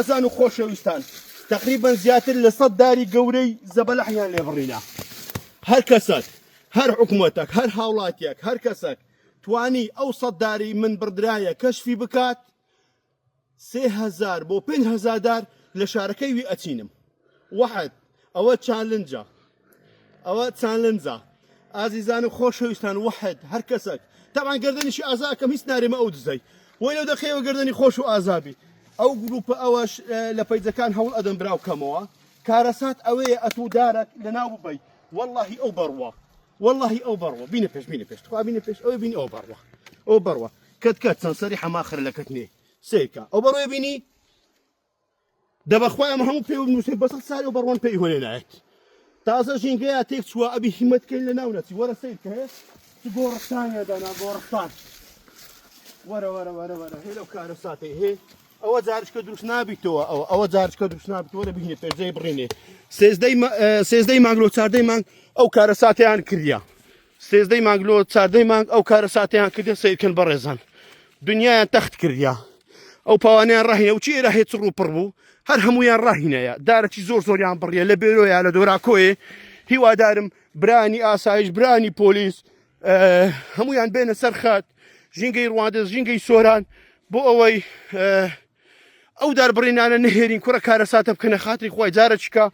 ئازیزان و خۆشەویستان تەقریبەن زیاتر لە سەد داری گەورەی زەبەلاحیان لێ بڕینە. هەر کەسەک، هەر حکومەتەک، هەر هاوڵاتیەک، هەر کەسەک توانی ئەو سەد داری من بڕدرایە کەشفی بکات، 3000 بۆ 5000 دار لە شارەکەی وی ئەچینم. وەحد ئەوە challenge ە. ئەوە challenge ە ئازیزان و خۆشەویستان وەحد هەر کەسەک تەبعەن گەردەنیشی ئازاکەم هیچ نارێمە ئەو دزەی وەی لەو دەقەیەوە گەردەنی خۆش و ئازابی ئەو گروپە ئەوەش لە پەیجەکان هەوڵ ئەدەم براو کەمەوە کارەسات ئەوەیە ئەتوو دارەک لەناو ببەی واللهی ئەو بەڕوە واللهی ئەو بەڕوە بینە پێش بینە پێش تخوا بینە پێش ئەوە بینی ئەو بەڕوە ئەو بەڕوە کەت کەت چەند سەری حەماخر لە کەت نێ سێکە ئەو بەڕوە بینی دە بەخوای ئەمە هەموو پێوە بنووسێ بەسەد ساری و بەڕوان پێی هۆنێ نایەت تازە ژینگەیە تێک چووە ئەبی هیمەت کەین لە ناو نەچی وەرە سیر کە چ گۆڕستانیان دانا گۆڕستان وەرە وەرە وەرە وەرە هێ لەو کارە ساتەی هێ ئەوە جارشکە دروست نابیتەوە ئەوە ئەوە جارشکە دروست نابیت وەرە بینێ پێشەی بڕینێ سێزدەی مانگ لۆ چاردەی مانگ ئەو کارە ساتیان کردیا سێزدەی مانگ لۆ چاردەی مانگ ئەو کارەساتەیان کردە سەیرکەن بەڕێزان دنیایان تەخت کردیا ئەو پاوانیان ڕاهینە و چی ئێرە هێ چڕ و پڕ بوو هەر هەمویان ڕاهینەیە دارەکی زۆر زۆریان بڕیە لە بێرۆیە لە دۆراکۆیێ هیوادارم برانی ئاسایش برانی پۆلیس هەمویان بێنە سەر خات ژینگەی ڕواندز ژینگەی سۆران بۆ ئەوەی ئەو داربڕینانە نهێرین کوڕە کارەساتە بکەنە خاتری خۆی جارە چکە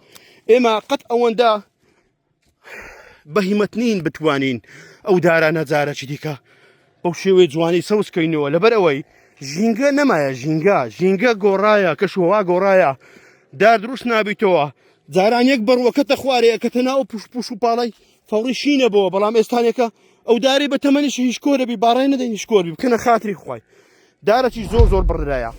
ئێمە قەت ئەوەندە بەهیمەت نین بتوانین ئەو دارانە جارەکی دیکە بەو شێوەی جوانی سەوز کەینەوە لەبەر ئەوەی ژینگە نەمایە ژینگە ژینگە گۆڕایە کەشوهوا گۆڕایە دار دروست نابیتەوە جاران یەک بەڕوەکەتە خوارەیە کە تەناو پوش پوش و پاڵی فەوڕی شینە بەوە بەڵام ئێستانێکە ئەو دارەی بە تەمەنیش هیچ کۆرەبی باڕای نەدەین هیچ کۆربی بکەنە خاتری خوای دارەکی زۆر زۆر بڕدرایە.